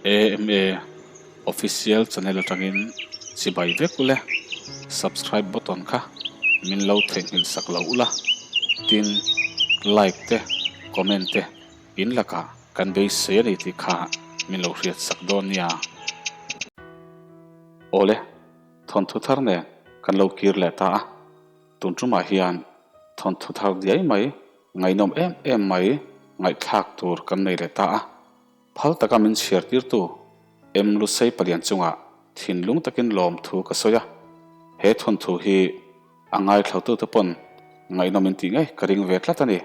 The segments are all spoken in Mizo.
AMA Official Channel atangin chibai vek ule, Subscribe button kha min lo theihnghilh sak lo ula, tin like te comment te in lakah kan beisei a ni tih kha min lo hriat sak dawn nia. Awle, thawnthu thar nen kan lo kir leh ta a. Tun tumah hian thawnthu thar diai mai, ngaihnawm em em mai ngaihthlak tur kan nei leh ta a. Phal taka min chhiar tirtu M Lusei Palian chungah thinlung takin lawmthu ka sawi a. He thawnthu hi a ngaithlotute pawn ngaihnawm in tih ngei ka ring ve tlat a ni.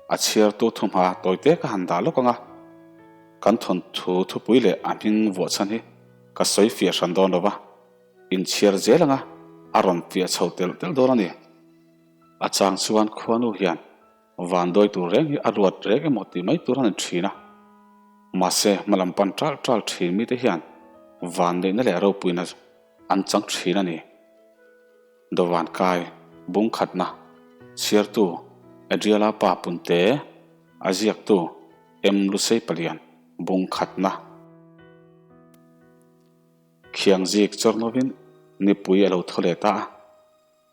A chhiartu thuhma tawite ka han dah lawk ang a, kan thawnthu thupui leh a hming vuah chhan hi ka sawi fiah hran dawn lo va, inchhiar zel anga a rawn fiah chho telh telh dawn a ni. A chang chuan khuanu hian vandawi tur reng hi a ruat reng emaw tih mai tur a ni thin a, mahse hmalam pan ṭalh ṭalh thin mite hian vanneihna leh ropuina an chang thin a ni. Dawvan kai bung khatna chhiartu Adriala pa Punte, a ziaktu M Lusei Palian bung khatna. Khiang zik chawr novin nipui a lo thaw leh ta a,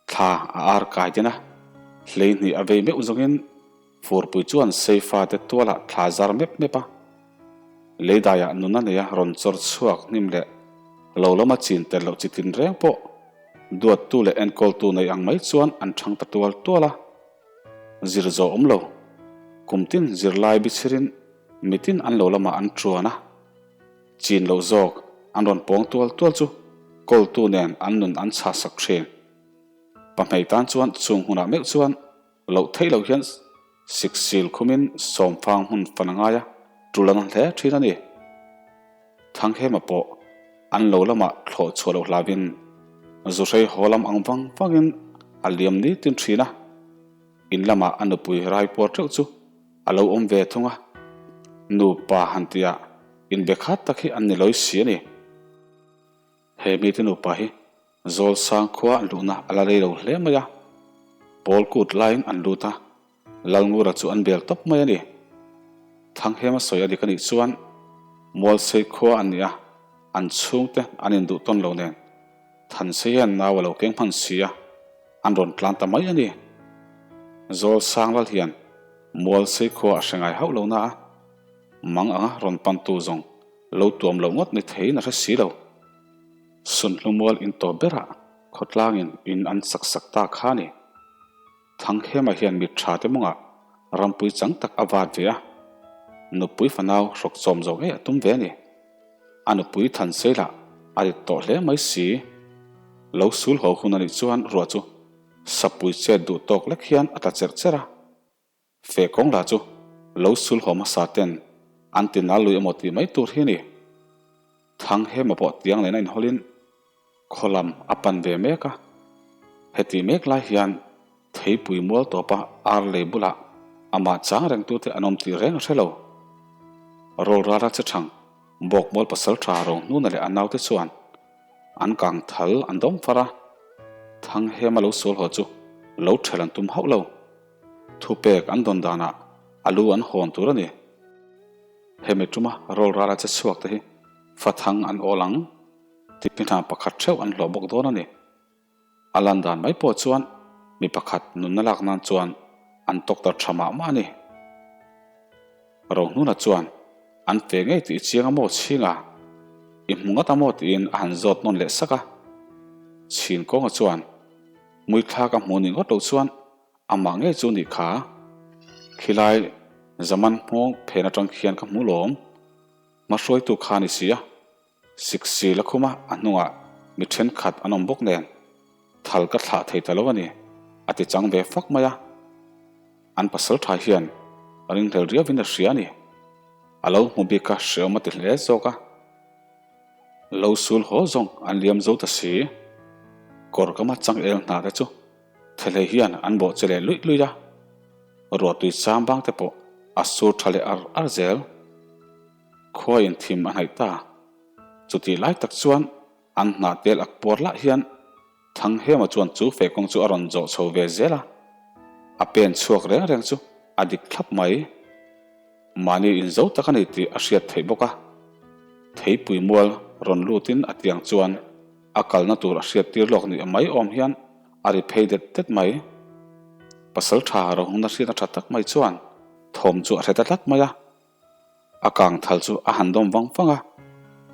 thla a ar kai din a, hleihnih a vei meuh zawngin furpui chuan Seifa te tualah thla zar mep mep a. Leidaiah nuna neia rawn chawr chhuak hnim leh lo lama chin tel loh chi tin reng pawh duattu leh enkawltu nei ang mai chuan an thang ta tual tual a. Zir zawh awm lo. Kum tin zirlai bichhirin mitin an lo lamah an tuan a. Chin loh zawk an rawn pawng tual tual chu kawltu nen an nun an chhahsak thin. Pahmei tan chuan chung hunah meuh chuan Loh theih loh hian siksil khumin sawmfang hmun fan a ngai a, tul an hle thin a ni. Thangkhema pawh an lo lamah thlawh chhuah loh hlauhin zuhrei haw lam ang vang vangin a liam ni tin thin a, in lamah a nupui raipuar teuh chu a lo awm ve thung a, nupa han tihah inbe khat tak hi an ni lawi si a ni. He mite nupa hi Zawlsang khua an luhna a la rei lo hle mai a, pawl kut laiin an lut a, Lalngura chu an bel tawp mai a ni. Thanghema sawi a dik a nih chuan Mualsei khua an ni a, an chhungte an induh tawn lo nen Thansei hian nau a lo keng hman si a, an rawn tlan ta mai a ni. Zawlsang lal hian Mualsei khua a hre ngai hauh lo na a, mang anga rawn pantu zawng Lo tuam loh ngawt ni theiin a hre si lo. Sunhlu mual in tawp berah khawtlangin in an sak sak ta kha ni. Thangkhema hian mit tha te mawngah rampui chang tak a vat ve a, nupui fanau hrawk chawm zo ngei a tum ve a ni. A nupui Thansei lah a rit tawh hle mai si. Lo sul haw hun a nih chuan ruah chu sapui chet duh tawk lek hian a tla cherh cherh a. Feh kawng lah chu lo sul haw hmasa ten an ti nal lui emaw tih mai tur hi a ni. Thang hema pawh tiang nen a inhawlin khaw lam a pan ve mek a. Heti mek lai hian theipui mual tawpa ar lei bulah amah chang rengtute an awm tih reng a hre lo. Rawlrara che thang Bawkmual pasal tha Rohnuna leh a naute chuan An kang thal an dawm far a, Thanghema lo sual haw chu lo ṭhel an tum hauh lo. Thupek an dawn danah a lu an hawn tur a ni. Hemi ṭuma rawl rala che chhuak te hi fathang an awl ang tih hna pakhat ṭheuh an hlawh bawk dawn a ni. A lan dan mai pawh chuan mi pakhat nunna lak nan chuan an tawktar ṭha mah mah a ni. Rohnuna chuan an fe ngei tih i chiang a maw chhinga? I hmu ngat a maw tiin a han zawt nawn leh sak a. Chhin kawnga chuan Muithlak a hmu ni ngawt lo chuan amah ngei chu nih kha. Khilai zaman hmawng phen atang khian ka hmu lawm. Hmahruaitu kha ni si a. Siksil a khum a, a hnungah mi thenkhat an awm bawk nen thal ka thlah thei ta lo a ni, a ti chang ve fak mai a. An pasal tha hian ringhlel riauin a hria a ni. A lo hmu bik a hreawm a ti hle zawk a. Lo sul haw zawng an liam zo ta si. Kawr kama changel hna te chu thelhei hian an bawh che leh luih luih a. Ruahtui chang bang te pawh a sur tha leh ar ar zel. Khua in thim a hnaih ta. Chutih lai tak chuan an hnah tel ak puar lah hian Thanghema chuan chu feh kawng chu a rawn zawh chho ve zel a. A pen chhuak reng reng chu a dik thlap mai. Mahni in zo tak a ni tih a hriat theih bawk a. Theipui mual rawn lutin a tiang chuan a kalna tur a hriat tir lawk nih mai awm hian a ri phei det det mai. Pasal tha Rohungna hriatna tha tak mai chuan thawm chu a hre ta tlat mai a. A kang thal chu a han dawm vang vang a,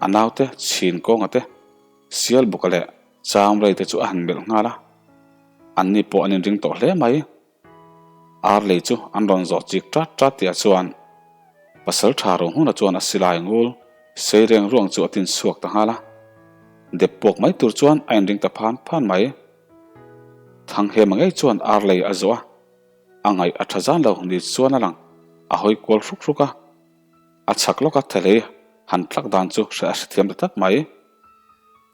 a naute chhin kawnga te, sial buka leh chang rei te chu a han melh nghal a. Anni pawh an inring tawh hle mai. Ar lei chu an rawn zawh chik ṭat ṭat tihah chuan pasal ṭha Rohmuna chuan a silai ngul sei reng ruang chu a tin chhuak ta nghal a. Dep puak mai tur chuan a inring ta phan phan mai. Thanghema ngei chuan ar lei a zawh a, a ngaih a ṭha zan lo ni chuan a lang a hawi kual hruk hruk a. A chhak lawka thelei han tlak dan chu hre a hrethiam ta tlat mai.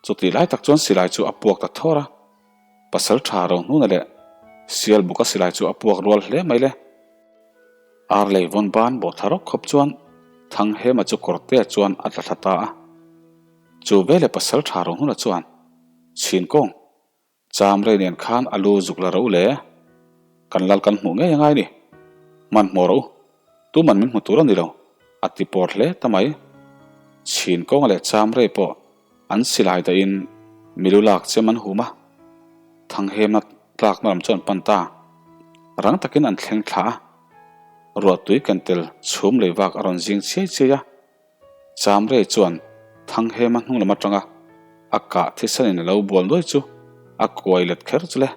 Chutih lai tak chuan silai chu a puak ta thawr a. Pasal tha ro hnuna leh sial buka silai chu a puak rual hle mai le. Ar lei vawn ban bawh thla rawk khawp chuan Thanghema chu kawrtea chuan a tla thla ta a. Chu veleh pasal tha ro hnuna chuan chhin kawng cham rei nen khan a lu zuk la ro le. Kan lal kan hmuh ngei angai ni. Hmanhmawh ro Tuman min hmu tur a ni lo, a ti pawr hle ta mai. Chhin kawnga leh cham rei pawh an silai dahin milu lak chem an hum a, Thanghemna tlakna lam chu an pan ta. Rang takin an thleng thla a, ruahtui ken tel chhum lei vak a rawn zing chiai chiai a. Cham rei chuan Thanghema hnung lam atanga a kah thisanin a lo bual nuai chu a kuai let kher chu le.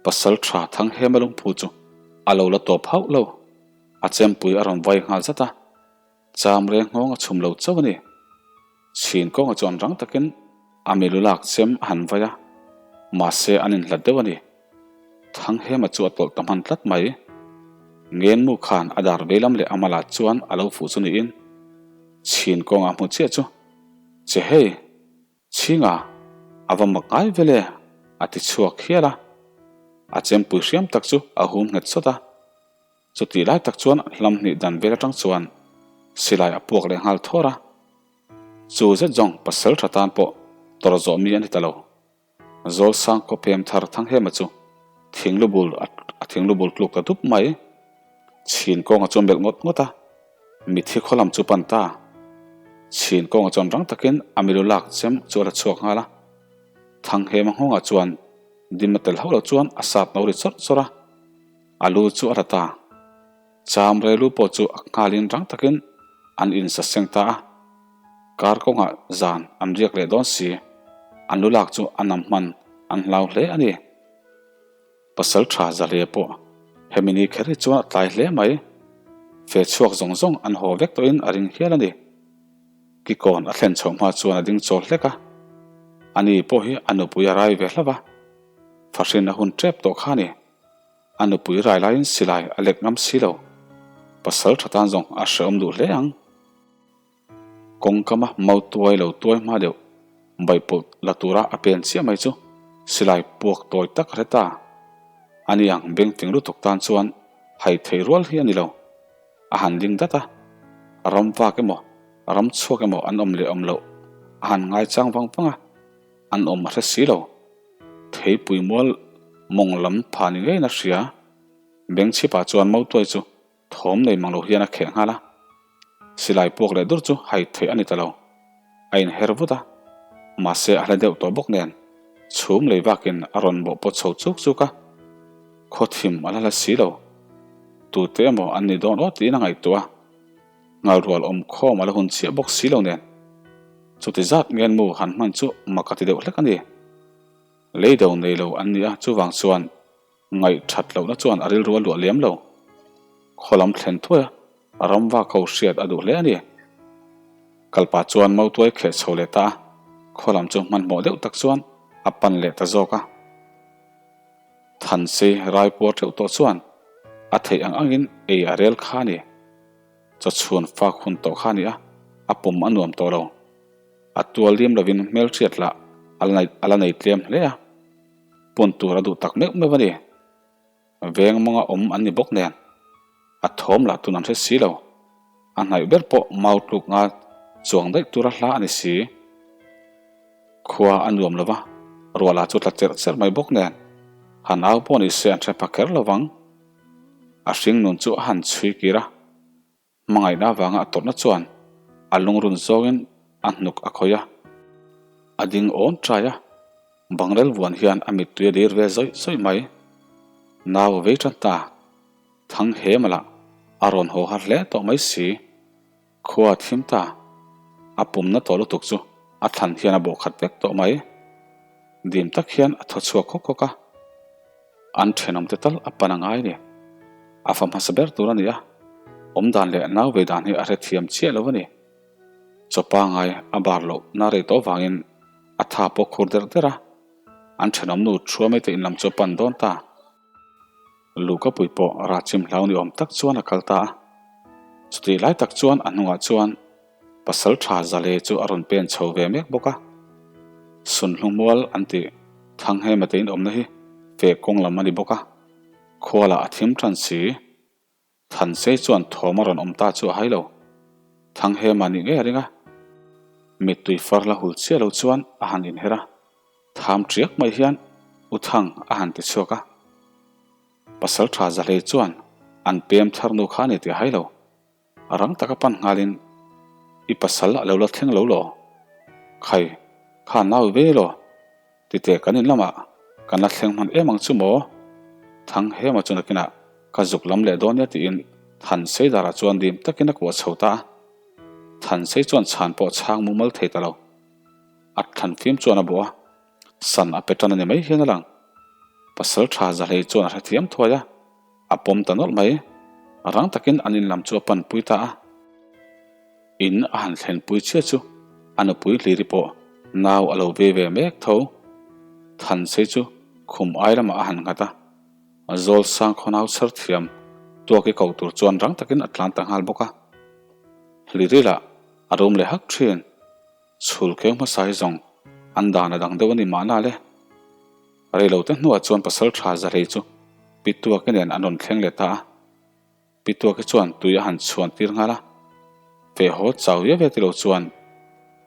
Pasal tha Thanghema lungphu chu a lo la tawp hauh lo. A chempui a rawn vai nghal zat a, cham reng nghawng a chhum lo chauh a ni. Chhin kawnga chuan rang takin a milu lak chem a han vai a, mahse an inhlat deuh a ni. Thanghema chu a tawlh ta hman tlat mai. Ngenmu khan a dar veilam leh a malah chuan a lo fuh chu niin chhin kawnga hmu chiah chu, Che hei! Chhinga, a va mak ngai vel e, a ti chhuak hial a. A chempui hriam tak chu a hum nghet sawt a. Chutih lai tak chuan hlam hnih dan vel atang chuan silai a puak leh nghal thawr a. Chu zet zawng pasal tha tan pawh tawrh zawh mi a ni ta lo. Zawlsang khaw pem thar Thanghema chu thinglubul a thinglubul tluk ta dup mai. Chhin kawnga chu a melh ngawt ngawt a. Mithi khaw lam chu pan ta. Chhin kawnga chuan rang takin a milu lak chem chu a la chhuak nghal a. Thanghema nghawngah chuan dim a tel hauh lo chuan a sat no ri chawrh chawrh a. A lu chu a la ta. Cham relu pawh chu a nghalin rang takin an insa seng ta a. Kar kawngah zan an riak leh dawn si. An lu lak chu a nam hman an hlau hle a ni. Pasal tha Zahlia pawh hemi ni kher hi chuan a tlai hle mai. Fe chhuak zawng zawng an haw vek tawhin a ring hial a ni. Kikawn a thlen chhoh hma chuan a ding chawl hlek a. Ani pawh hi a nupui a rai ve hlauh a. Fahrin a hun tep tawh kha a ni. A nupui rai laiin silai a lek ngam si lo. Pasal tha tan zawng a hrehawm duh hle ang. Kawngkama mau tuai lo tuai hma deuh baihpawlh la tura a pen chiah mai chu silai puak tawi tak a hre ta. Ani ang bengfing lutuk tan chuan hai thei rual hi a ni lo. A han ding dat a, ram vak emaw ram chhuak emaw an awm leh awm loh a han ngaichang vang vang a, an awm a hre si lo. Theipui mual mawng lam pha ni ngeiin a hria. Bengchhipah chuan mautuai chu Thawm nei mang lo hian a kheh nghal a, silai puak leh dur chu hai theih a ni ta lo. A inher vut a, mahse a hla deuh tawh bawk nen chhum lei vakin a rawn bawh pawt chho chuk chuk a, khaw thim a la hla si lo. Tute emaw an ni dawn aw tiin a ngaihtuah a, ngalrual awm khawm a la hun chiah bawk si lo nen chuti zat ngenmu han hman chu mak a ti deuh hlek a ni. Leido nei lo an ni a, chuvang chuan Ngaih that lohna chuan a rilru a luah liam lo. Khaw lam thlen thuai a, ram vak ho hriat a duh hle a ni. Kalpa chuan mautuai kheh chho leh ta a, khaw lam chu hmanhmawh deuh tak chuan a pan leh ta zawk a. Thansei rai puar theuh tawh chuan a theih ang angin ei a rel kha a ni. Chawchhun fak hun tawh kha a ni a, a pum a nuam tawh lo. A tual liam lovin hmelhriat lah a la nei tlem hle a. Pun tur a duh tak meuh meuh a ni. Veng mawnga awm an ni bawk nen, a thawm lah tun an hre si lo. A hnaih ber pawh mau tluk nga chuang daih tura hla a ni si. Khua a nuam lo va, ruah lah chu tla cherh cherh mai bawk nen, han au pawh ni se an hre pha kher lo vang. A hring nun chu a han chhui kir a. Hmangaihna avanga a tawrhna chuan A lungrun zawngin a hnuk a khawih a, a ding awn ṭai a, bangrel vuan hian a mittui a dir ve zawih zawih mai. Nau a vei ṭan ta, Thang he malah a rawn haw har hle tawh mai si. Khua a thim ta, a pumna tawh lutuk chu a thlan hian a bawh khat vek tawh mai. Dim tak hian a thaw chhuak hawk hawk a, an thenawmte tal a pan a ngai ni. A fa hmasa ber tur a ni a, awmdan leh nau ve dan hi a hrethiam chiah lo a ni. Chaw pangai a bar loh na rei tawh vangin a tha pawh khur der der a, an thenawmnu Thuamei te inlam chu a pan dawn ta. Lukapui pawh rah chim hlau ni awm tak chuan a kal ta a. Chutih lai tak chuan a hnungah chuan pasal tha Zale chu a rawn pen chho ve mek bawk a. Sunhlu mual an tih Thanghema te inawmna hi feh kawng lam a ni bawk a, khua lah a thim tan si. Thansei chuan thawm a rawn awm ta chu a hai lo. Thanghema nih ngei a ring a. Mittui far la hul chiah lo chuan a han inher a. Tham ṭiak mai hian U Thang a han ti chhuak a. Pasal ṭha Zahlei chuan an pem thar nu kha a ni tih a hai lo. A rang taka pan nghalin I pasal a lo la thleng lo law? Khai, kha nau ve law? Titeh kan in lamah kan la thleng hman em ang chu maw? Thang hema chu nakinah ka zuk lam leh dawn nia tiin Thansei darah chuan dim takin a kuah chho ta a. Thansei chuan chhan pawh chhang mumal thei ta lo. A thlan fim chuan a bawh a, san a pe tan a ni mai hian a lang. Pasal tha Zahlei chuan a hrethiam thuai a, a pawm ta nawlh mai. Rang takin an in lam chu a panpui ta a. In a han thlenpui chiah chu a nupui hliri pawh nau a lo ve ve mek tho. Thansei chu khum ai lamah a han nghat a, Zawl sang khaw nau chher thiam tuak i ko tur chuan rang takin a tlan ta nghal bawk a. Hliri lah a rum leh hak thin. Chhul keu hmasa hi zawng an dan a dang deuh a ni mahna le. Reilote hnuah chuan pasal tha Zahlei chu Pituaki nen an rawn thleng leh ta a. Pituaki chuan tui a han chhuan tir nghal a. Feh haw chau viau viau tilo chuan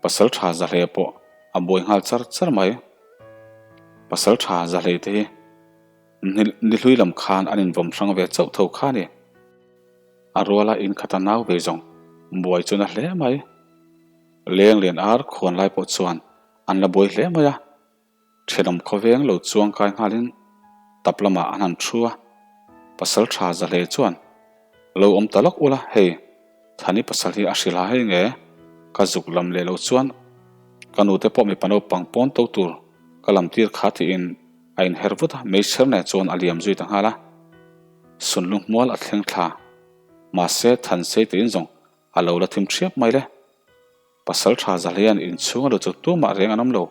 pasal tha Zahlei pawh a buai nghal char char mai. Pasal tha Zahlei te hi ni hlui lam khan an invawm hrang ve chauh tho kha a ni. A ruala inkhata nau ve zawng buai chu na hle mai. Leng lian ar khuan lai pawh chuan an la buai hle mai a, thenawm khawveng lo chuang kai nghalin tap lamah an han thu a, pasal tha za hle chuan lo awm ta lawk ula hei Thani pasal hi a hrilh a hei nge ka zuk lam leh lo chuan ka nute pawh mipa naupang pawn to tur ka lam tir kha tiin a inher vut a, meichher nen chuan a liam zui ta nghal a, Sunlu hmual a thleng thla mahse Thansei tiin zawng A lo la thim ṭhiap mai le. Pasal ṭha Zahleia'n inchhung a lu chu tumah reng an awm lo.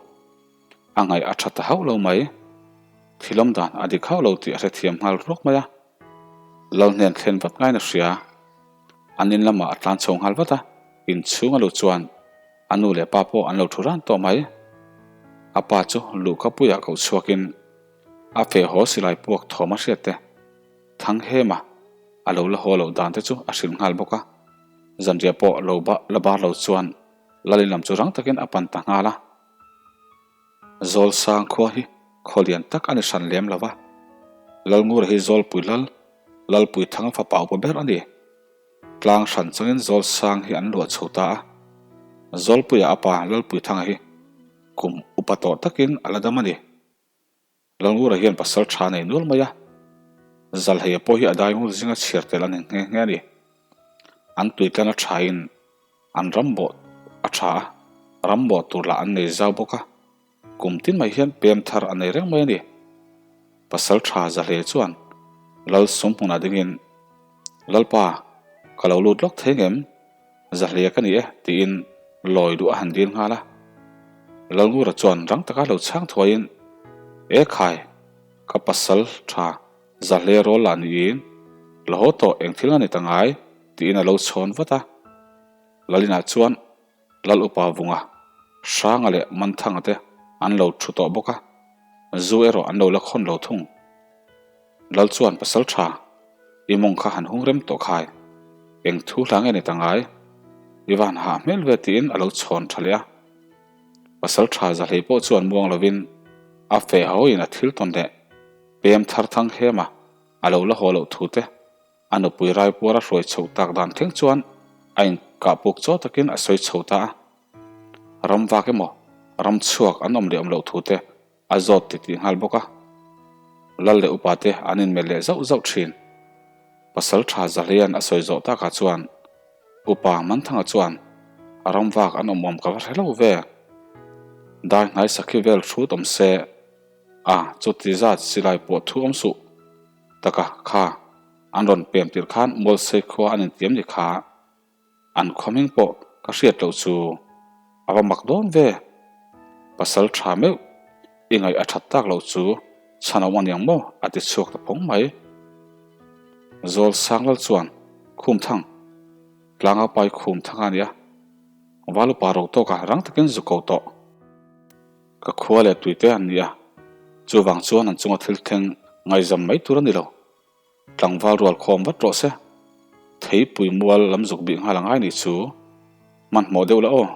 A ngaih a ṭha ta hauh lo mai. Thil awm dan a dik hauh lo tih a hrethiam nghal ruak mai a. Lal hnen thlen vat ngaiin a hria. An in lamah a tlan chho nghal vat a, inchhung a lu chuan a nu leh pa pawh an lo ṭhu ran tawh mai. A pa chu luhka puiah koh chhuakin a feh haw silai puak thawm a hriat te. Thanghema a lo la haw loh dan te chu a hrilh nghal bawk a, zanriah pawh lo la bar lo chuan Lalin lam chu rang takin a pan ta nghal a. Zawlsang khua hi khaw lian tak a ni hran lem lo va, Lalngura hi Zawlpui Lal, Lalpui Thanga fapa upa ber a ni. Tlang hran changin Zawlsang hi an luah chho ta a, Zawlpuia a pa Lalpui Thanga hi kum upa tawh takin a la dam a ni. Lalngura hian pasal tha nei nual mai a, Zalheia pawh hi a daingul zinga chhiar tel a ni nghe nghe a ni. An tuitlan a thain an ram bawh a tha a, ram bawh tur lah an nei zau bawk a, kum tin mai hian pem thar a nei reng mai a ni. Pasal tha Zalheia chuan Lal sumhmunah dingin, Lalpa, ka lo lut lawk thei ngem? Zahlia ka ni e, tiin lawi duh a han dil nghal a. Lalngura chuan rang taka lo chhang thuaiin, E khai, ka pasal tha Zahlia rawl lah niin, la haw tawh eng thil nga ni ta ngai, tiin a lo chhawn vat a. Lalinah chuan Lal upa Vunga, Hranga leh Manthanga te an lo thu tawh bawk a, zu erawh an lo la khawn lo thung. Lal chuan pasal tha, i mawng kha han hung rem tawh khai, eng thu hla nge ni ta ngai? I va han hah hmel ve tiin a lo chhawn tha leh a. Pasal tha Zahlei pawh chuan muang lovin a feh hawiin a thil tawn leh pem thar thang hem a, a lo la haw loh thu te a nupui Raipuara hruai chhoh tak dan thleng chuan a in. kahpuk chaw takin a sawi chho ta a. Ram vak emaw, ram chhuak an awm leh awm loh thu te a zawt titih nghal bawk a. Lal leh upa te an inmelh leh zauh zauh thin. Pasal tha Zahleia'n a sawi zawh takah chuan Upa Manthanga chuan a ram vak an awm awm ka va hre lo ve. Dai hnai sakhi vel hrut awm se a chuti zat silai pawh thu awm suh taka kha an rawn pem tirh khan Mualsei khua an intiam ni kha. An khaw hming pawh ka hriat loh chu a va mak dawn ve. Pasal tha meuh i ngaih a that tak loh chu chhan awm aniang maw a ti chhuak ta phawng mai. Zawl Sanglal chuan Khum Thang, Tlanga pai Khum Thang a nia, Valupa ro tawka rang takin zu ko tawh. Ka khua leh tuite an ni a, chuvang chuan an chunga thil thleng ngaihzam mai tur a ni lo. Tlangval rual khawm vat rawh se. Theipui mual lam zuk bih nghal angai nih chu. Hmanhmawh deuh la aw.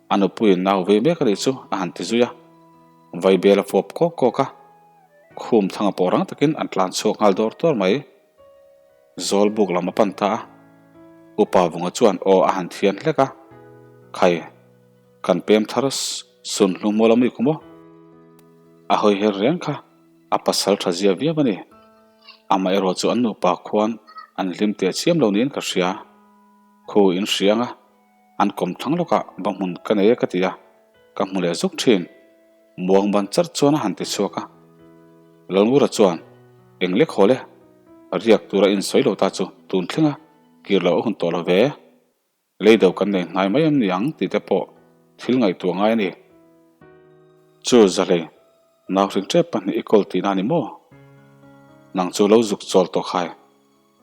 A nupuiin nau vei mek a nih chu a han ti zui a. Vaibel a fawp kawk kawk a. Khum thanga pawh rang takin an tlan chhuak nghal dawr dawr mai. Zawl buk lam a pan ta a. Upa Vunga chuan aw a han thian hlek a. Khai, kan pem thar sun hlu mual a mi ku maw? A hawi her reng kha. A pasal tha zia viau a ni. Amaherawh chu an nupa khuan an hlim teh chiam lo niin ka hria. Khu in hriang a, an kawm thlang lawkah va hmun ka nei e ka ti a, ka hmu leh zuk thin. Muang ban charh chuan a han ti chhuak a. Lalngura chuan, Eng lek haw le, riak tura insawi lo ta chu tun thlenga kir loh a hun tawh lo ve. Lei deuh kan nei hnai mai em ni ang tih te pawh thil ngaihtuah ngai a ni. Chu Zahlei, nau hring tep pahnih i kawl tihna a ni maw? Nang chu lo zuk chawl tawh khai,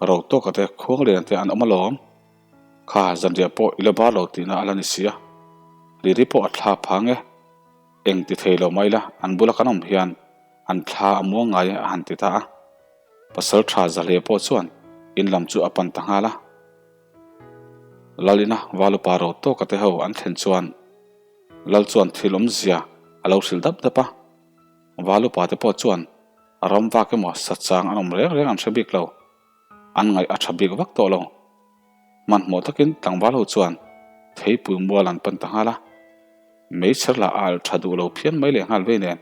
ro tawka te khuang lian te an awm alawm. Kha zanriah pawh i la bar lo tihna a la ni si a, Liri pawh a thla phang e. Eng ti thei lo mai la, an bula kan awm hian an thla a muang ngai e a han ti ta a. Pasal tha Zahlei pawh chuan in lam chu a pan ta nghal a. Lalina Valupa ro tawka te ho an thlen chuan Lal chuan thil awmzia a lo hrilh dap dap a. Valupa te pawh chuan ram vak emaw sachang an awm reng reng an hre bik lo, an ngaih a tha bik vak tawh lo. Hmanhmawh takin tlangval ho chuan theipui mual an pan ta nghal a. Meichher lah a alh tha duh lo phian mai leh nghal vei nen.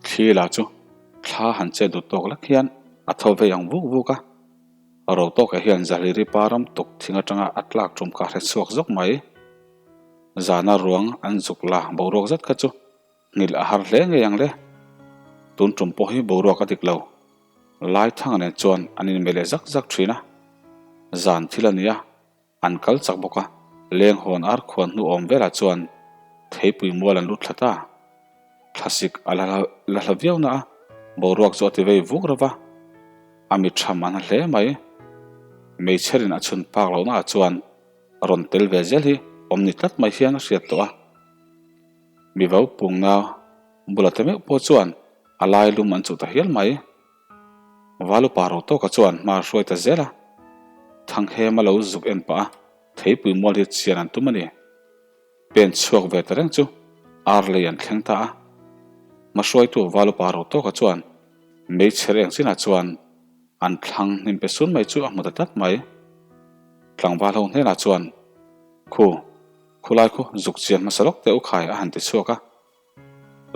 Thli lah chu thla han chet duh tawk lek hian a tho vei ang vuk vuk a. Rotawka hian Zahliri pa ram tuk thing atanga a tlak tum kha a hre chhuak zawk mai. Zana ruang an zuk la boruak zet kha chu nghilh a har hle ngei ang le. Tun tum pawh hi boruak a dik lo. Laithanga nen chuan an inmelh leh zak zak thin a. Zan thil a nia. An kal chak bawk a, leng hawn ar khuan hnu awm velah chuan theipui mual an lut thla ta. Thlasik a la la hla viau na a, boruak chu a ti vei vuk reuh va, a mit tham a na hle mai. Meichherin a chhun phak lohna ah chuan rawn tel ve zel hi awm ni tlat mai hian a hriat tawh a. Mi vo pungna bula te meuh pawh chuan a lai lum an chuh ta hial mai. Valupa ro tawka chuan hma a hruai ta zel a, Thanghem a lo zuk en pah a, theipui mual hi chian an tum a ni. Pen chhuak ve ta reng chu ar lei an thleng ta a. Hmahruaitu Valupa ro tawka chuan meichher eng chinah chuan an thlang hnim pe sun mai chu a hmu ta tlat mai. Tlangval ho hnenah chuan, Khu, khulai khu zuk chian hmasa lawk teh u khai a han ti chhuak a.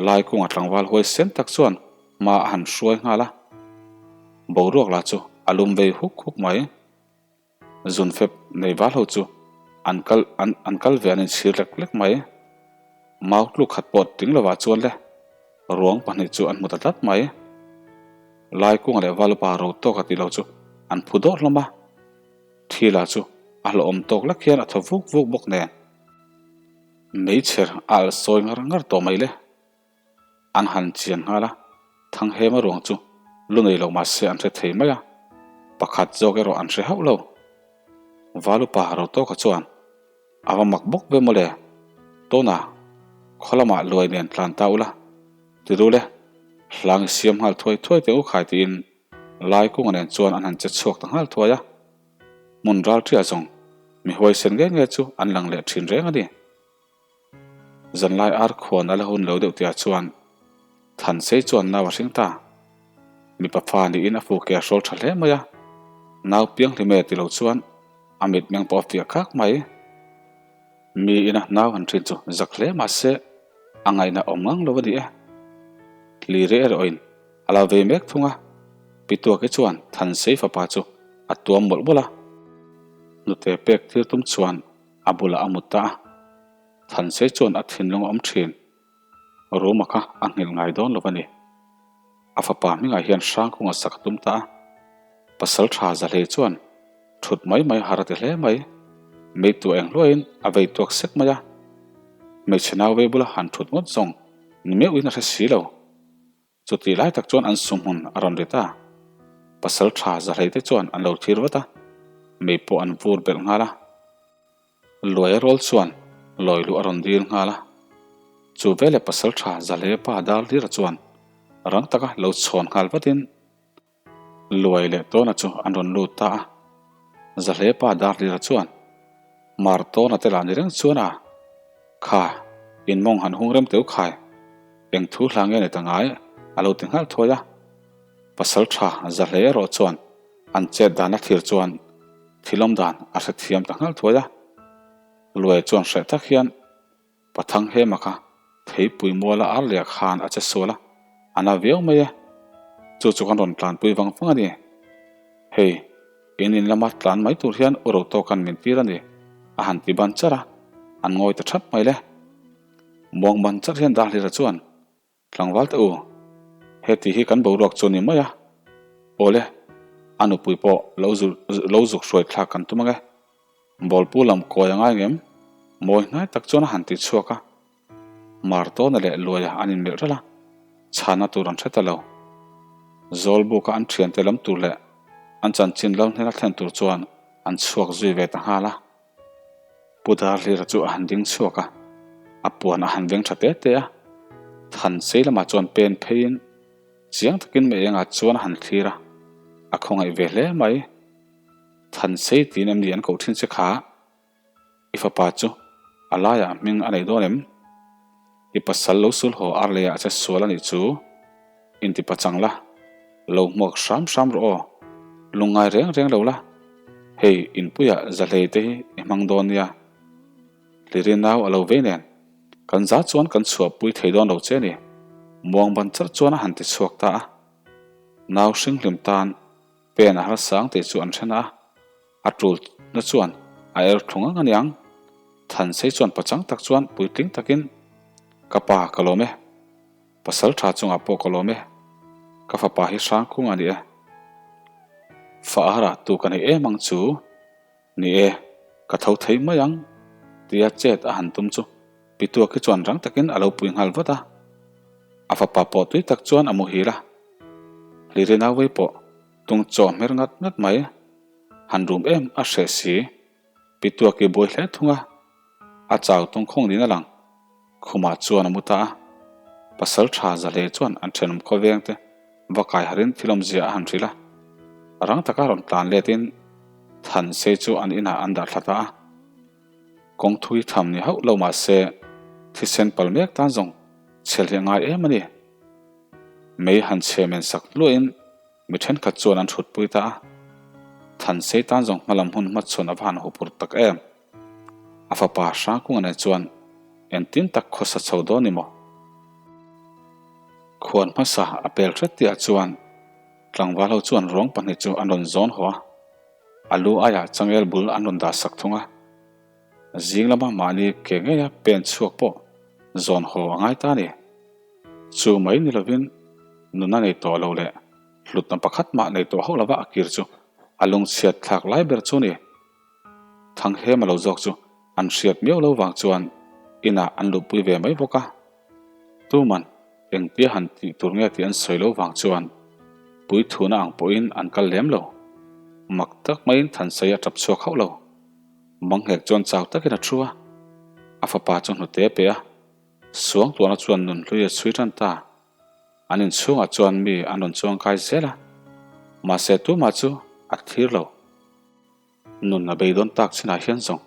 Laikunga tlangval huai sen tak chuan hma a han hruai nghal a, boruak lah chu a lum vei huk huk mai. Zun fep nei val ho chu an kal an an kal ve an inchhir lek lek mai. Mau tluk khat pawh tling lovah chuan le ruang pahnih chu an hmu ta tlat mai. Laikunga leh Valupa ro tawk a tih lo chu an phu dawrh hlawm a, thi lah chu a hlauhawm tawk lek hian a thaw vuk vuk bawk nen. Meichher a alh sawi ngar ngar tawh mai le. An han chian nghal a, Thanghema ruang chu lu nei lo mahse an hre thei mai a, pakhat zawk erawh an hre hauh lo. Valupa Rotawka chuan a va mak bawk ve mawle, Tawna, khaw lamah luai nen tlan ta ula, ti ru le, hlang i siam nghal thuai thuai teh u khai tiin Laikunga nen chuan an han che chhuak ta nghal thuai a. Hmun ralṭia zawng mi huaisen nge nge chu an lang leh ṭhin reng a ni. Zanlai ar khuan a la hun lo deuh tihah chuan Thansei chuan nau a hring ta. Mipa fa niin a fuke a hrawl ṭha hle mai a, nau pianghlim e ti lo chuan. A mitmeng pawh a fiah khak mai. Mi ina nau han ṭhin chu zak hle mah se a ngaihna awm ngang lo a ni e. Hliri erawhin a lo vei mek thung a, Pituaki chuan Thansei fapa chu a tuam mawlh mawlh a. Hnute pek tir tum chuan a bulah a mut ta a. Thansei chuan a thinlung a awm ṭhin. Ruma kha a nghilh ngai dawn lo a ni. A fapa hmingah hian Hrangkunga sak a tum ta a. Pasal tha Zahlei chuan thut mai mai har a ti hle mai. Meitu eng hluaiin a vei tuak sek mai a. Hmeichhe nau vei bula han thut ngawt zawng ni meuhin a hre si lo. Chutih lai tak chuan an sumhmun a rawn ri ta. Pasal tha Zahlei te chuan an lo thlir vat a, mei pawh an vur belh nghal a. Luaia rawl chuan lawi luh a rawn dil nghal a. Chu veleh pasal tha Zahlei pa dar hlira chuan rang taka lo chhawn nghal vatin Luai leh Tawna chu an rawn lut ta a. Zahlei pa dar hlira chuan Mar Tawna te lah ni reng chuan a, Kha, in mawng han hung rem teu khai, eng thu hla nge ni ta ngai a lo ti nghal thuai a. Pasal tha Zahlei erawh chuan An chet dan a thlir chuan thilawm dan a hre thiam ta nghal thuai a. Luai chuan hreh tak hian Pathang Hema kha theipui muala ar leh khan a che sual a, a na viau mai e. Chu chu kan rawn tlanpui vang vang a ni. Hei, in in lama tlan mai tur hian u Rotawka'n min tir a ni, a han ti ban charh a, an ngawi ta thap mai le. Muang ban charh hian Darhlira chuan Tlangval te u, heti hi kan boruak chu ni mai a, awle, a nupui pawh lo lo zuk hruai thlak kan tum ang e. Bawlpu lam kawi a ngai ngem? Mawi hnai tak chuan a han ti chhuak a. Martawna leh Luaia an inmelh ralh a, chhana tur an hre ta lo. Zawlbuka an thiante lam tur leh an chanchin lo hnena thlen tur chuan an chhuak zui ve ta nghal a. Pu Darhlira chu a han ding chhuak a, a puan a han veng tha te te a. Than sei lamah chuan pen pheiin chiang takin mei engah chuan a han thlir a, a khawngaih ve hle mai. Than sei tiin em ni an koh thin che kha? I fapa chu a laiah hming a nei dawn em? I pasal lo sul haw ar leiah che sual a nih chu. Inti pachang la, lo hmuak hram hram rawh aw, lungngai reng reng lo la, hei inpuiah zahlei te hi i hmang dawn nia. Hliri nau a lo vei nen, kan za chuan kan chhuahpui thei dawn lo che ni, muang ban charh chuan a han ti chhuak ta a. Nau hringhlim tan pen a harsang tih chu an hre na a, a tulna chuan a er thlung ang aniang. Thansei chuan pachang tak chuan puitling takin, Ka pa ka lawm e. Pasal tha chungah pawh ka lawm e, ka fapa hi Hrangkhung a ni e. Fa a rah tu ka nei em ang chu, ni e, ka tho thei mai ang, tia chet a han tum chu Pituak hi chuan rang takin a lo pui nghal vat a. A fapa pawh tui tak chuan a muhil a, Hliri Nauei pawh tung chaw hmer ngat ngat mai, han rum em a hreh si. Pituak i buai hle thung a, a chau tung khawng niin a lang. Khumah chuan a mu ta a, pasal tha Zahle chuan an thenawm khawveng te va kai harin thil awmzia a han hrilh a. Rang taka rawn tlan letin Thansei chu an inah an dah thla ta a. Kawng thui tham ni hauh lo mah se thisen pal mek tan zawng chhelh hi a ngai em a ni. Mei han chhe men sak hluahin Mi thenkhat chuan an thutpui ta a, Thansei tan zawng hmalam hun hmachhawn a va han hupur tak em? A fapa Hrangkunga nen chuan engtin tak khawsa chho dawn ni maw? Khuan hmasa a pel hret tihah chuan tlangval ho chuan ruang pahnih chu an rawn zawn haw a, a lu aiah changel bul an rawn dah sak thung a. Zing lama mahni ke ngeia pen chhuak pawh zawn haw a ngai ta a ni. Chu mai ni lovin nuna nei tawh lo leh hlutna pakhat mah nei tawh hauh lova a kir chu a lungchhiat thlak lai ber chu ni. Thanghem a lo zawk chu an hriat miau lo vang chuan inah an luhpui ve mai bawk a. Tuman engtia han tih tur nge tih an sawi lo vang chuan puithuna ang pawhin an kal lem lo. Mak tak maiin Thansei a tap chhuak hauh lo. Manghek chuan chau takin a thu a, a fapa chu hnute a pe a. Suangtuahna chuan nunhlui a chhui tan ta. An inchhungah chuan mi an rawn chuang kai zel a, mahse tumah chu a thlir lo. Nun a beidawn tak chinah hian zawng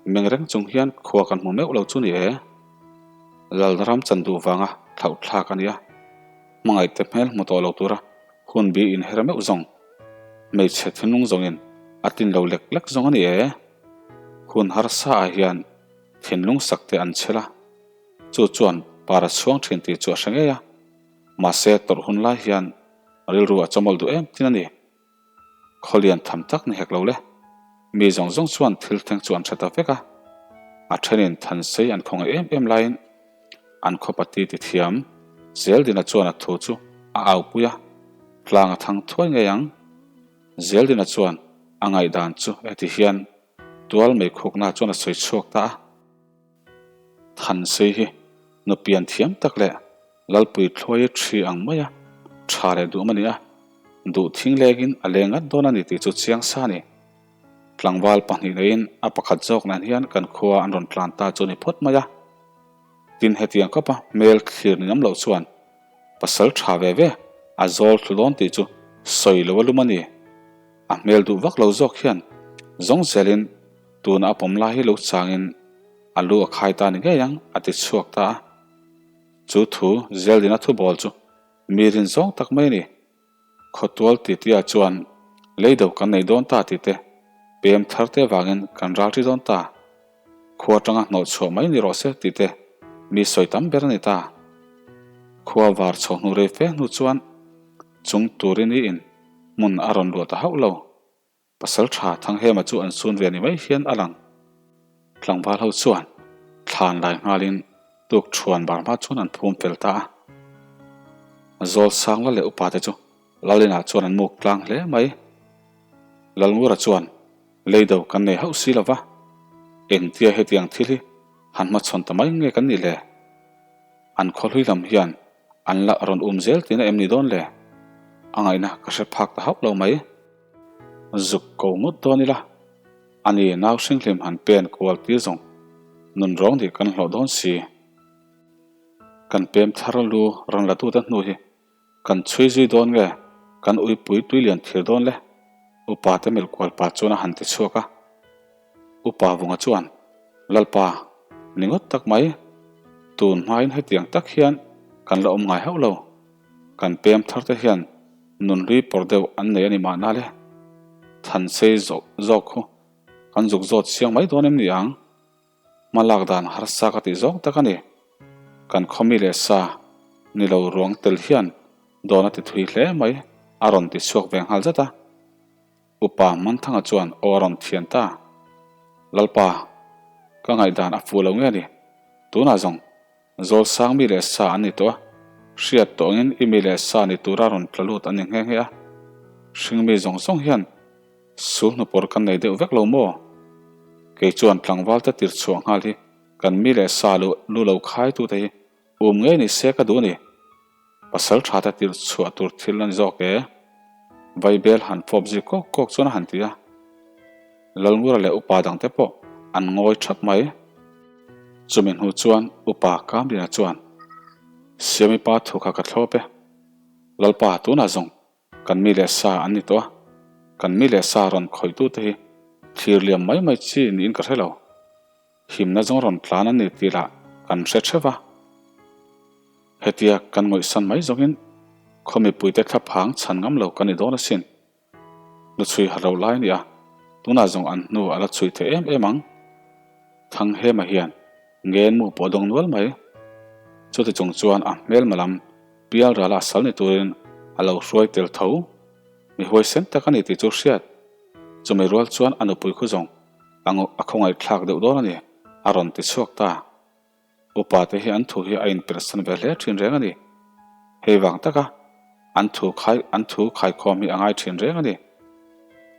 meng reng chung hian khua kan hmu meuh lo chu ni e. Lalna ram chan duh vanga thlauh thlak a nia. Hmangaihte hmel hmu tawh lo tura hun bi inher meuh zawng hmeichhe thinlung zawngin. A tlin lo lek lek zawng a ni e. Hun harsa ah hian thinlung sak te an chhel a, chu chuan par a chhuang thin tih chu a hre ngei a, mahse tawrh hun lai hian rilru a chawmawlh duh em tin a ni. Khawlian tham tak ni hek lo le. Mi zawng zawng chuan thil thleng chu an hre ta vek a, a thenin Thansei an khawngaih em em laiin an khawpati ti thiam Zeldina chuan a thu chu a aupui a, tlang a thang thuai ngei ang. Zeldina chuan a ngaihdan chu heti hian tual mei khukna chuan a sawi chhuak ta a. Thansei hi nupian thiam tak leh Lalpui thluai thi ang maia tha leh duham a ni a, duh thing lengin a leng ngat dawn a ni tih chu chiang sa a ni. Tlangval pahnih neiin a pakhat zawk nen hian kan khua an rawn tlan ta chu a ni phawt mai a. Tin hetiang khawpa hmel thlir ni ngam loh chuan pasal tha ve ve a zawl thlu dawn tih chu sawi lo a lum a ni. A hmel duh vak lo zawk hian zawng zelin tuna a pawm lai hi lo changin a lu a khai ta ni ngei ang a ti chhuak ta a. Chu thu Zeldina thu bawl chu mi rin zawng tak mai a ni. Khawtual titia chuan lei do kan nei dawn ta tih te, pem thar te vangin kan ral ri dawn ta. Khua atanga hnawh chhuah mai ni rawh se tih te mi sawi tam ber a ni ta. Khua var chho hnu rei fe hnu chuan chung turin i in hmun a rawn luah ta hauh lo. Pasal tha Thanghema chu an sun ve ni mai hian a lang. Tlangval ho chuan thlan lai nghalin tuk thuan bar hma chuan an phum fel ta a. Zawl sang la leh upa te chu Lalinah chuan an muk tlang hle mai. Lalngura chuan leido kan nei hauh si lova, engtia hetiang thil hi han hmachhawn ta mai nge kan nih le? An khawhlui lam hian an la rawn um zel tihna em ni dawn le? A ngaihna ka hre phak ta hauh lo mai. Zuk ko ngawt dawn ila, ani nau hringhlim han pen kual tir zawng nun rawng nih kan hlawh dawn si. Kan pem thar lu rawn la tute hnu hi kan chhui zui dawn nge kan uipui tui lian thir dawn le? Upa te melh kual pa chuan a han ti chhuak a. Upa Vunga chuan, Lalpa, ni ngawt tak mai, tun hmain hetiang tak hian kan la awm ngai hauh lo. Kan pem thar te hian nunhlui pawr deuh an nei a ni mahna le. Thansei zawk zawk khu kan zuk zawt siang mai dawn em ni ang? Hma lak dan harsa ka tih zawng tak a ni. Kan khawmi leh sa ni lo ruang tel hian dawn a ti thui hle mai a rawn ti chhuak ve nghal zat a. Upa Manthanga chuan aw a rawn thian ta. Lalpa, ka ngaihdan a fuh lo nge ni? Tunah zawng Zawl sang mi leh sa an ni tawh a, hriat tawh angin i mi leh sa ni tura rawn tla lut an ni nghe nghe a. Hring mi zawng zawng hian sul hnupawr kan nei deuh vek lo maw? Kei chuan tlangval te tir chhuah nghal hi kan mi leh sa lu lu lo khai tute hi um ngei ni se ka duh a ni. Pasal tha te tir chhuah tur thil a ni zawk e. Vaibel han fawp zui kawk kawk chuan a han ti a. Lalngura leh upa dangte pawh an ngawi thap mai. Chumi hnu chuan upa Kamlina chuan, Siami pa thu kha ka thlawp e. Lalpa tunah zawng kan mi leh sa an ni tawh a, kan mi leh sa rawn khawihtute hi thlir liam mai mai chi niin ka hre lo. Himna zawng rawn tlan a ni tih lah kan hre theuh va. Hetia kan ngawihsan mai zawngin khaw mipuite thlaphang chhan ngam lo kan ni dawn asin. Nu chhui har lo lai a ni a, tunah zawng an hnu a la chhui thei em em ang. Thanghema hian ngen mu pawh a dawng nual mai. Chuti chung chuan a hmelma lam pial rala a sal ni turin a lo hruai tel tho. Mi huaisen tak a ni tih chu hriat. Chumi rual chuan a nupui khu zawng a khawngaihthlak deuh dawn a ni, a rawn ti chhuak ta. Upa te hi an thu hi a inpersan ve hle thin reng a ni. Hei vang taka an thu khai an thu khaikhawm hi a ngai thin reng a ni.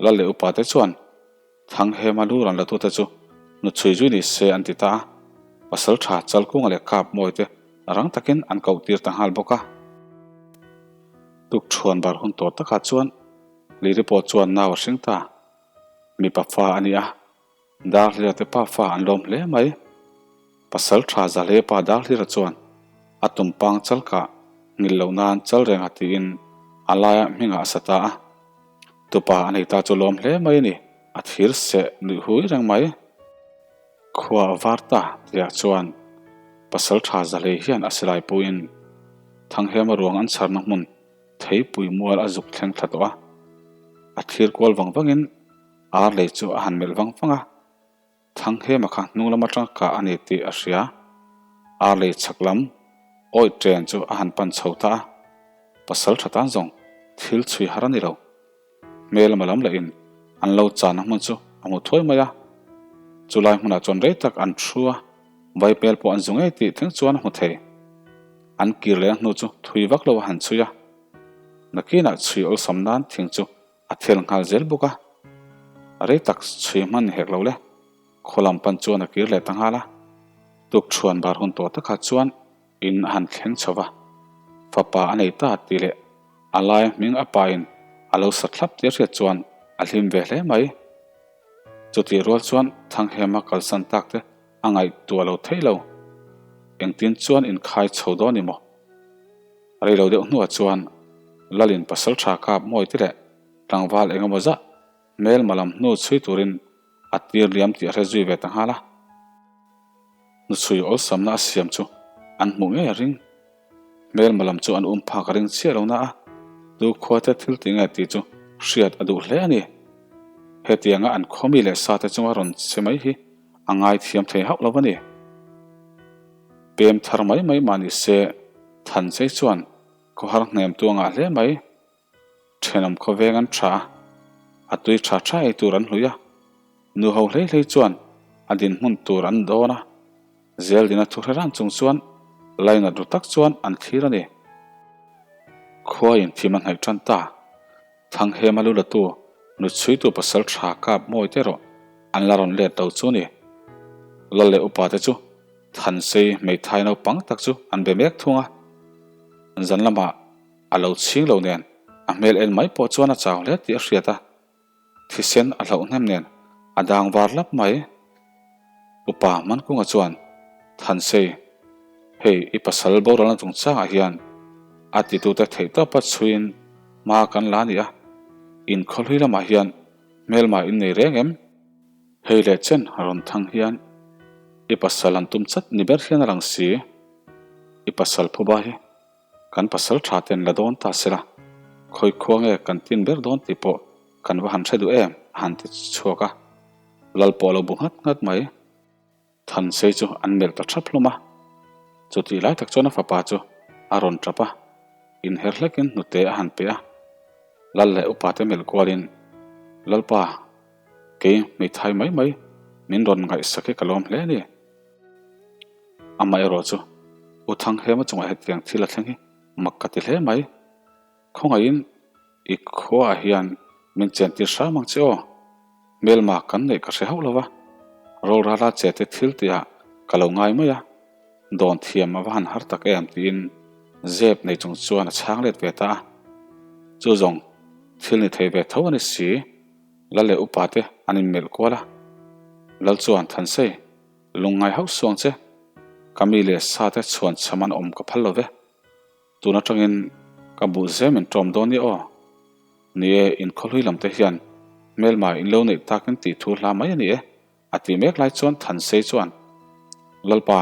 Lal leh upa te chuan Thanghema lu rawn latute chu hnuchhui zui ni se an ti ta a, pasal tha Chalkunga leh Kap Mawi te rang takin an koh tir ta nghal bawk a. Tukṭhuan bar hun tawh takah chuan Liri pawh chuan nau a hring ta. Mipa fa a ni a. Darhlira te pa fa an lawm hle mai. Pasal tha Zahleia pa Darhlira chuan a tumpang chal kah ngil loh nan chal reng a tiin a laia hmingah a sa ta a. Tupa a nei ta chu lawm hle mai a ni, a thir seh nuih hui reng mai. Khua a var ta tihah chuan Pasal tha Zahlei hian a silai puiin Thanghema ruang an chharna hmun Theipui mual a zuk thleng thla tawh a. A thir kual vang vangin. Ar lei chu a han melh vang vang a. Thanghema kha hnung lam atanga kah a ni tih a hria. Ar lei chhak lam awih ṭen chu a han pan chho ta a. Pasal ṭha tan zawng thil chhui har a ni lo. Hmelma lam lahin an lo channa hmun chu a hmu thuai mai a. Chulai hmunah chuan rei tak an thu a, vai hmel pawh an zu ngei tih thleng chuan a hmu thei. An kir lehna hnu chu thui vak lo a han chhui a. Nakinah chhui awlsam nan thing chu a thel nghal zel bawk a. Rei tak chhui hman ni hek lo le. Khaw lam pan chuan a kir leh ta nghal a. Tukṭhuan bar hun tawh takah chuan In a han thleng chho va, fapa a nei ta tih leh a laia hming a pain a lo sa thlap tih a hriat chuan a hlim ve hle mai. Chutih rual chuan Thanghema kalsan tak te a ngaihtuah lo thei lo. Engtin chuan inkhai chho dawn i maw? Rei lo deuh hnuah chuan Lalin pasal tha kap mawi te leh tlangval eng emaw zah hmelma lam hnu chhui turin a tir liam tih a hre zui ve ta nghal a. Hnuchhui awlsamna a siam chu an hmuh ngei a ring. Hmelma lam chu an um phak a ring chiah lo na a, tu khuate thil ti nge tih chu hriat a duh hle a ni. Hetianga an khawmi leh sate chunga rawn che mai hi a ngaithiam thei hauh lo a ni. Pem thar mai mai mah ni se, Thanchei chuan khawhar hnem tu a ngah hle mai. Thenawm khawveng an tha a, a tui tha tha ei tur an hlui a, nu ho hlei hlei chuan a dinhmun tur an dawn a, Zeldina thu hre ran chung chuan lainat ru tak chuan an thlir a ni. Khua inthim a hnaih tan ta, Thanghema lu latu nu chhuitu pasal tha kap mawi te erawh an la rawn let lo chu a ni. Lal leh upa te chu Thansei hmeithai naupang tak chu an be mek thung a, zan lamah A lo chhing lo nen a hmel en mai pawh chuan a chau hle tih a hriat a, thisen a hlauh hnem nen a dang var lap mai. Upa Mankunga chuan, Thansei, hei i pasal boralna chungchangah hian a titute theihtawpa chhuiin hma kan la ni a, inkhawhlui lamah hian hmelma in nei reng em? Hei leh chen rawn thang hian i pasal an tum chat ni ber hian a lang si, i pasal phuba hi Kan pasal tha ten la dawn ta sela, khawi khua nge kan tin ber dawn tih pawh kan va han hre duh em? a han ti chhuak a. Lal pawh a lo bu nghat nghat mai. Thansei chu an melh ta thap hlawm a. Chutih lai tak chuan a fapa chu a rawn tap a, inher hlekin hnute a han pe a. Lal leh upate melh kualin, Lalpa, kei hmeithai mai mai min rawn ngaihsak hi ka lawm hle a ni. Amaherawh chu U Thanghema chungah hetiang thil a thleng hi mak ka ti hle mai. Khawngaihin i khuaah hian min chentir hram ang che aw. Hmelma kan neih ka hre hauh lo va, rawlrala che te thil tihah ka lo ngai mai a, dawn thiam a va han har tak em tiin zep nei chung chuan a chhang let ve ta a. Chu zawng thil ni thei ve tho a ni si, Lal leh upa te an inmelh kual a, Lal chuan Thansei, Lungngai hauh suang che, ka mi leh sa te chhuan chham an awm ka phal lo ve. Tun atangin ka buh zem in tawm dawn ni aw. Ni e, in khawhlui lam te hian hmelma in lo neih takin tih thu hla mai a ni e, a tih mek lai chuan Thansei chuan, Lalpa,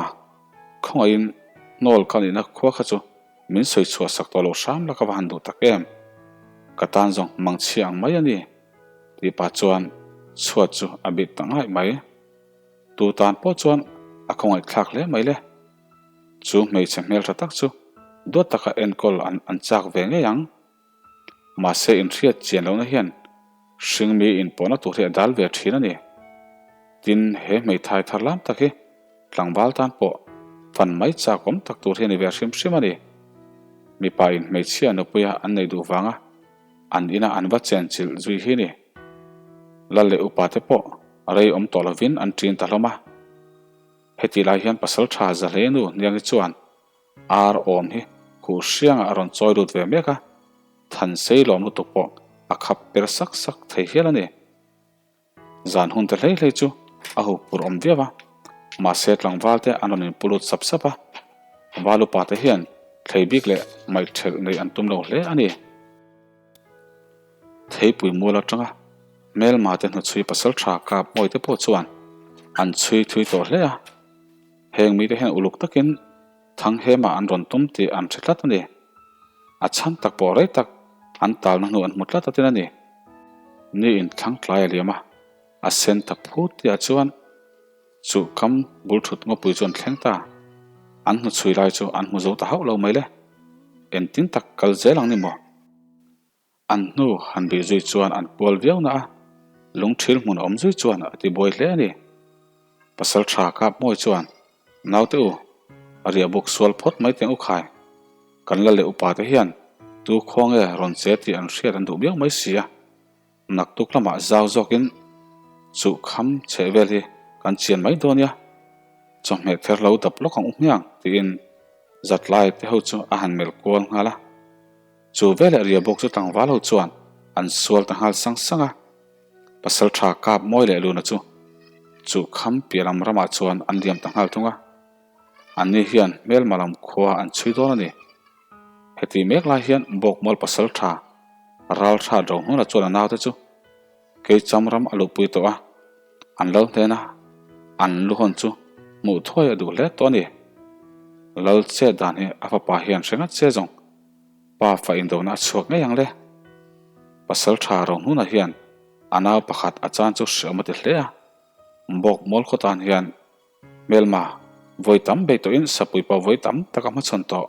khawngaihin hnawl ka nihna khua kha chu min sawi chhuah sak tawh lo hram la ka va han duh tak em. Ka tan zawng mangchhia ang mai a ni, tih pah chuan chhuat chu a bit ta ngaih mai. Tu tan pawh chuan a khawngaihthlak hle mai le. Chu hmeichhe hmeltha tak chu duat taka enkawl an an chak ve ngei ang. Mahse inhriat chian lohna hian hringmi inpawhna tur hi a dal ve thin a ni. Tin, he hmeithai thar lam tak hi tlangval tan pawh fan mai chak awm tak tur hi a ni ve hrim hrim a ni. Mipa in hmeichhia nupuia an nei duh vanga an ina an va chenchilh zui hi ni. Lal leh upa te pawh rei awm tawh lovin an ṭin ta hlawm a. Heti lai hian pasal ṭha za hle nu Hniangi chuan ar awm hi khuh hriangah a rawn chawi lut ve mek a, Thansei lawm lutuk pawh a khap per sak sak thei hial a ni. Zan hun te hlei hlei chu a hup pur awm viau a, mahse tlangval te an rawn inpu lut sap sap a, val upa te hian thlei bik leh maiṭhelh neih an tum lo hle a ni. Theipui mual atanga hmelma te hnuchhui pasal tha kap mawi te pawh chuan an chhui thui tawh hle a, heng mite hian uluk takin Thanghema an rawn tum tih an hre tlat a ni. A chhan tak pawh rei tak an talna hnu an hmu tlat atin a ni. Ni in thlang tlai a liam a. A sen ta phut tihah chuan chu kam bul thut ngawpui chu an thleng ta. An hnuchhui lai chu an hmu zo ta hauh lo mai le. Engtin tak kal zel ang ni maw? An hnu han bih zui chuan an pual viau na a, lungthil hmun awm zui chuan a ti buai hle a ni. Pasal tha kap mawi chuan, Naute u, a riah buk sual phawt mai teng u khai. Kan la leh upa te hian tu khaw nge rawn che tih an hriat an duh viau mai si a. Naktuk lamah zau zawkin chuh kham chheh vel hi kan chian mai dawn nia, chawhmeh ther lo dap lawk ang u hmiang tiin zatlai te ho chu a han melh kual nghal a. Chu veleh ria bawk chu tlangval ho chuan an sual ta nghal sang sang a, pasal tha kap mawi leh luna chu chuh kham piah lam ramah chuan an liam ta nghal thung a, anni hian hmelma lam khua an chhui dawn a ni. Heti mek lai hian Bawkmual pasal tha ral tha do hnuna chuan a naute chu Keicham ram a luhpui tawh a, an lo hnena an lu hawn chu hmuh thuai a duh hle tawh a ni. Lal chet dan hi a fapa hian hre ngat se zawng pa fa indona a chhuak ngei ang le. Pasal tha ro hnuna hian a nau pakhat a chan chu hreawm a ti hle a, Bawkmual khaw tan hian Hmelma, vawi tam bei tawhin sapui pawh vawi tam tak a hmachhawn tawh.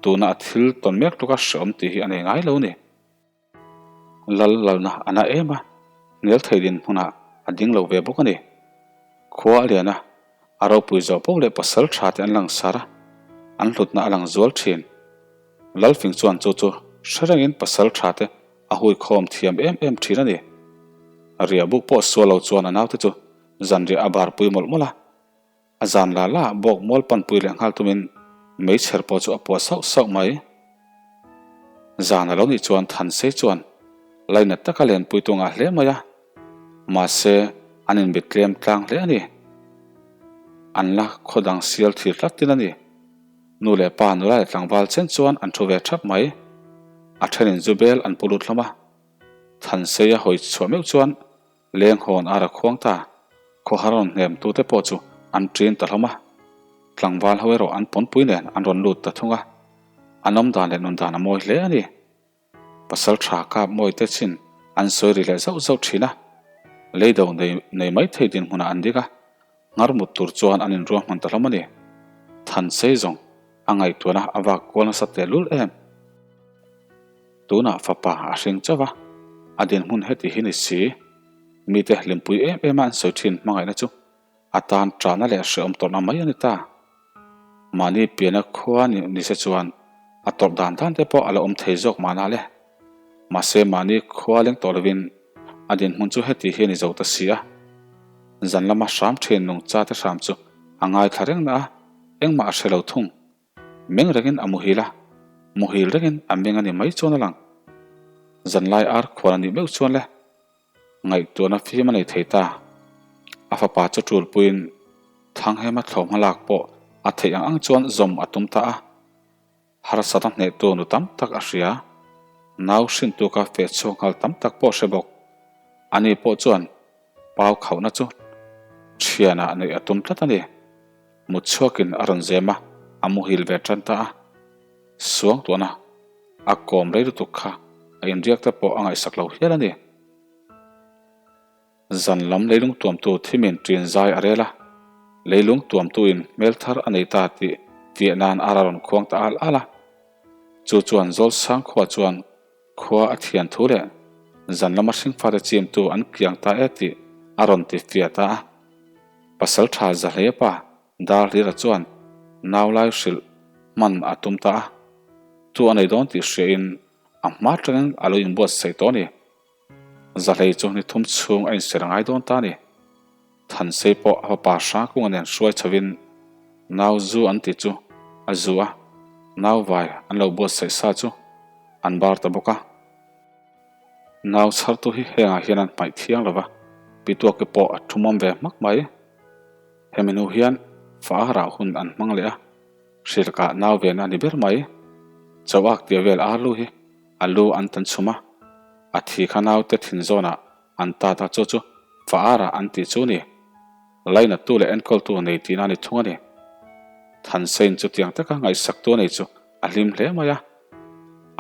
Tuna a thil tawn mek tluka hreawm tih hi a nei ngai lo ni. Lal lalna a na em a, hnial thei din hmunah a ding lo ve bawk a ni. Khua a lian a, a ropui zawh poh leh pasal tha te an lang sar a, an hlutna a lang zual thin. Lalfing chuan chu chu hre rengin pasal tha te a hui khawm thiam em em thin a ni. Riahbuk pawh sual lo chuan a naute chu Zanriah a barpui mawlh mawlh a, a zan la la bawk mual panpui leh nghal tumin meichher pawh chu a puah sauh sauh mai. Zan a lo nih chuan Thansei chuan lainat taka lenpui tu ngah hle mai a, mahse an inbit tlem tlang hle a ni. An la khaw dang sial thir tlat tin a ni. Nu leh pa nula leh tlangval chen chuan an thu ve thap mai. A thenin zu bel an pu lut hlawm a, Thansei a hawi chhuah meuh chuan Leng hawn ar a khuang ta. Khawhar rawn hnem tute pawh chu an ṭin ta hlawm a. Tlangval ho erawh an pawnpui nen an rawn lut ta thung a. An awm dan leh nun dan a mawi hle a ni. Pasal ṭha kap mawi te chin an sawi ri leh zauh zauh ṭhin a. Leido nei nei mai thei dinhmunah an ding a. Nghar mut tur chuan an inruahman ta hlawm a ni. Thansei zawng a ngaihtuahna a vak kual nasa tehlul em. Tunah fapa a hring chauh a, a dinhmun heti hi ni si. Mite hlimpui em em a an sawi thin hmangaihna chu a tan ṭahna leh hrehawm tawrhna mai a ni ta. Mahni piana khua ni se chuan a tawrh dan dan te pawh a la awm thei zawk mahna le. Mahse mahni khua leng tawh lovin a dinhmun chu heti hi a ni zo ta si a. Zan lama hram thin nungcha te hram chu a ngaithla reng na a, engmah a hre lo thung. Meng rengin a muhil a, muhil rengin a meng a ni mai chuan a lang. Zanlai ar khuan a nih meuh chuan le, ngaihtuahna fim a nei thei ta. A fapa chu ṭulpuiin Thanghema thlawhhma lak pawh a theih ang ang chuan zawm a tum ta a. Harsatna hnehtu nu tam tak a hria, nau hrintuka feh chhuak nghal tam tak pawh a hre bawk. Ani pawh chuan Pau khauhna chu thianah neih a tum tlat a ni. Mut chhuakin a rawn zem a, a muhil ve tan ta a. Suangtuahna a kawm rei lutuk kha a inriak te pawh a ngaihsak lo hial a ni. Zan lam leilung tuamtu thimin ṭin zai a rel a, leilung tuamtuin hmel thar a nei ta tih fiah nan a rawn khuang ta al al a. Chu chuan Zawlsang khua chuan Khua a thian thu leh zan lama hringfate chimtu an kiang ta e tih a rawn ti fiah ta a. Pasal tha Zahleia pa Darhlira chuan nau lai hrilh hman a tum ta a. Tu a nei dawn tih hriain a hma tangin a lo inbuatsaih tawh a ni. Zahlei chu ni thum chhung a inser ngai dawn ta a ni. Thansei pawh a fapa Hrangkunga nen hruai chhovin nau zu an tih chu a zu a, nau vai an lo buatsaih sa chu an bar ta bawk a. Nau chhartu hi hengah hian an hmaih thiang lo va, Pituaki pawh a thumawm ve hmak mai. Hemi hnu hian fa a rah hun an hmang leh a, hrilkah nau vena a ni ber mai. Chauhak tia vel ar lu hi a lu an tan chhum a, a thi kha naute thin zawnah An ta ta chu chu fa arah an tih chu ni. Lainattu leh enkawltu nei tihna a ni thung a ni. Thansein chutiang taka ngaihsaktu a nei chu a hlim hle mai a.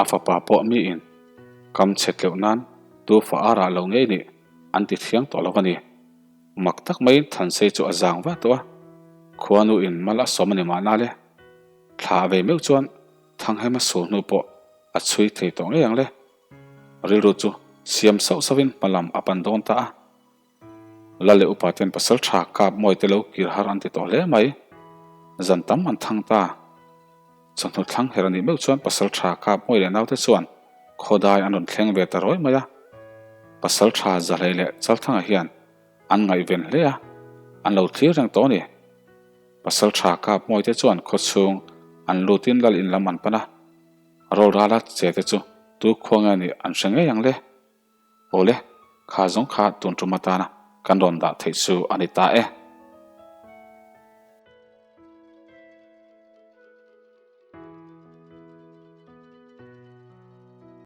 A fapa pawh miin kam chhe tleuh nan tu fa arah lo ngei nih. an ti thiang tawh lo a ni. Mak tak maiin Thansei chu a zang va tawh a, khuanu in mal a sawm a ni mahna le. Thla a vei meuh chuan Thanghema sul hnu pawh a chhui thei tawh ngei ang le. Rilru chu siam sauh sauhin hma lam a pan dawn ta a. Lal leh upa ten pasal tha kap mawi te lo kir har an ti tawh hle mai. Zan tam an thang ta. Chawhnu thlang her a nih meuh chuan pasal tha kap mawi leh naute chuan khawdai an rawn thleng ve ta rawi mai a. Pasal tha Zahlei leh Chalthanga hian an ngaihven hle a, an lo thlir reng tawh a ni. Pasal tha kap mawi te chuan khawchhung an lutin lal in lam an pan a. Rawlrala che te chu tu khua nge nih an hre ngei ang le. Awle, kha zawng kha tun tum atana kan rawn dah theih chu a ni ta e.